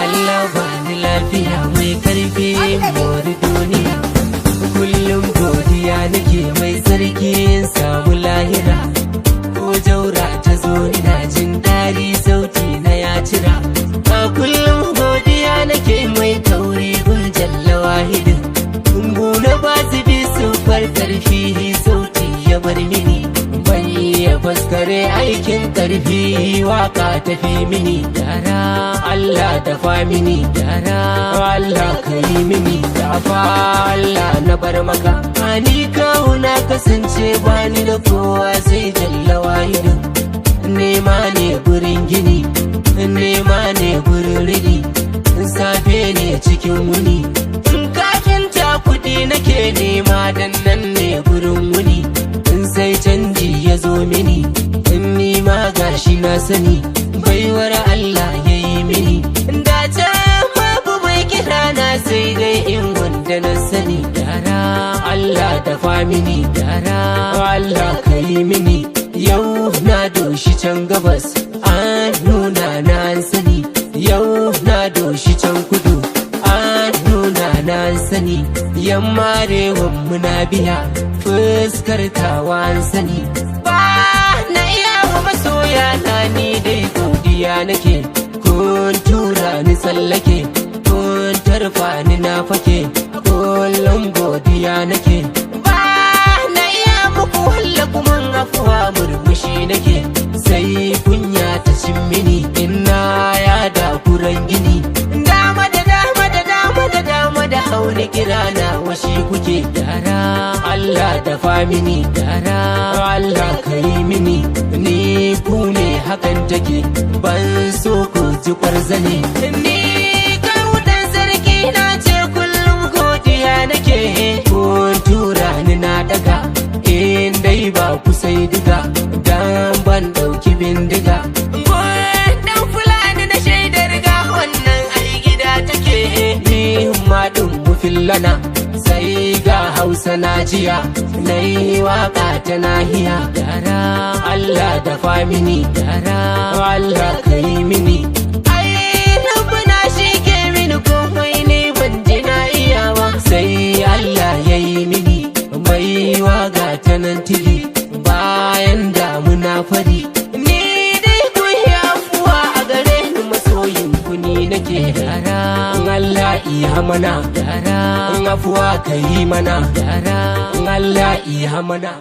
Allah bani lafiya mai karfi mori duniya. Kullum godiya nake mai sarki in samu lahira. Ko jaura ta zo ina jin dari sauti na ya cira. A kullum godiya nake mai kauri gun jalla wahidin. Guna ba su bi su far karfi sauti ya bar mini. Ban iya faskare aikin karfi waka tafi mini. Dara Allah tafa mini, dara Allah ka yi mini, dafa Allah na bar maka. Ani kawo na kasance bani da kowa sai jalla wahidin. Nema ne gurin gini, nema ne gurin rini, safe ne cikin wuni. In kafinta kudi nake nema dan nan ne gurin wuni. In sai canji ya zo mini, in nima gashi na sani, baiwar Allah ya yi mini. Da can babu mai kira na sai dai in wanda na sani. Dara Allah tafa mini, dara Allah ka yi mini. Yau na doshi can gabas, an nuna na an sani. Yau na doshi can kudu, an nuna na an sani. Yamma arewan muna biya, fuskar tawa an sani. Ba na iya wa masoya na ni dai godiya nake. Kun tura ni tsallake, kun tarfa ni na fake, kullum godiya nake. Ba na iya muku walla kuma afuwa murmushi nake. Sai kunya ta cin mini ina ya da kuran gini. Dama da dama da dama da dama da hauni kira na washi kuke. Dara Allah tafa mini, dara Allah ka yi mini. Ni ku ne hakan take, ban so ku ji kwarzane. Ni kawudan sarki na ce kullum godiya nake. Kun tura ni na daga, in dai ba ku sai diga, dan ban dauki bindiga. Dan fulani na shaidar ga wannan ai gida take. Ni ma din mufillana, sai ga Hausa na jiya, na yi waka ta nahiya. Dara Allah dafa mini, dara Allah ka yi mini. Ai rabbana shi ke mini komai ne ban ji na iyawa. Sai Allah ya yi mini mai waga ta nan tili bayan damuna fari. Ni dai ku yi afuwa a gare ni masoyin ku ni nake. Dara Allah iya mana, dara afuwa ka yi mana, dara Allah iya mana.